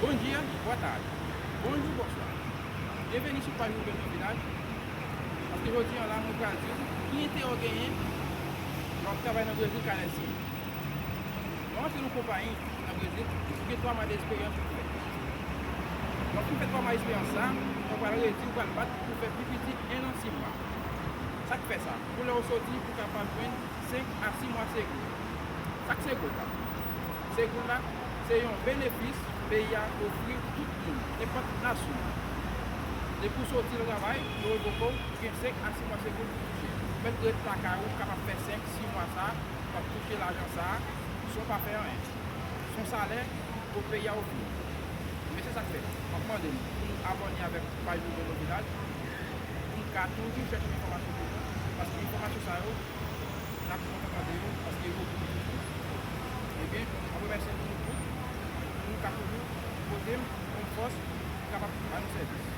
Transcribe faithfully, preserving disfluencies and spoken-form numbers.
Bom dia, boa tarde. Bonjou, bonswa. Byenveni sou paj Gouvènman Vilaj. Paske jodi a la, mwen pral di w ki enterè w genyen lè w ap travay nan Brezil ka lèse. Lè w antre nan konpayi nan Brezil, ou gen twa mwa de esperyans pou w fè. Lè w fin fè twa mwa esperyans sa, yo pral redi, ou pral bat pou w fè pi piti en an sis mwa. Sa k fè sa? Pou lè w soti, pou w kapab jwenn senk a sis mwa segou. Sa k segou la? Segou la, se yon benefis peyi a ofri tout moun, nenpòt nasyon. Depi w soti nan travay, yo revoke w, ou gen senk a sis mwa segou pou w touche. Ou mèt ret lakay ou, ou kapab fè senk, sis mwa sa, w ap touche lajan sa, san w pa fè anyen. Se yon salè ke peyi a ofri w. Men se sa k fè, m ap mande nou pou nou abòne avèk paj Gouvènman Vilaj, pou nou ka toujou chèche enfòmasyon pou nou, paske enfòmasyon sa yo, n ap kontan tande yo, paske yo bon pou nou. Ebyen, m ap remèsye nou tout, pou nou ka toujou vote m kòm fòs ki kapab ba nou sèvis.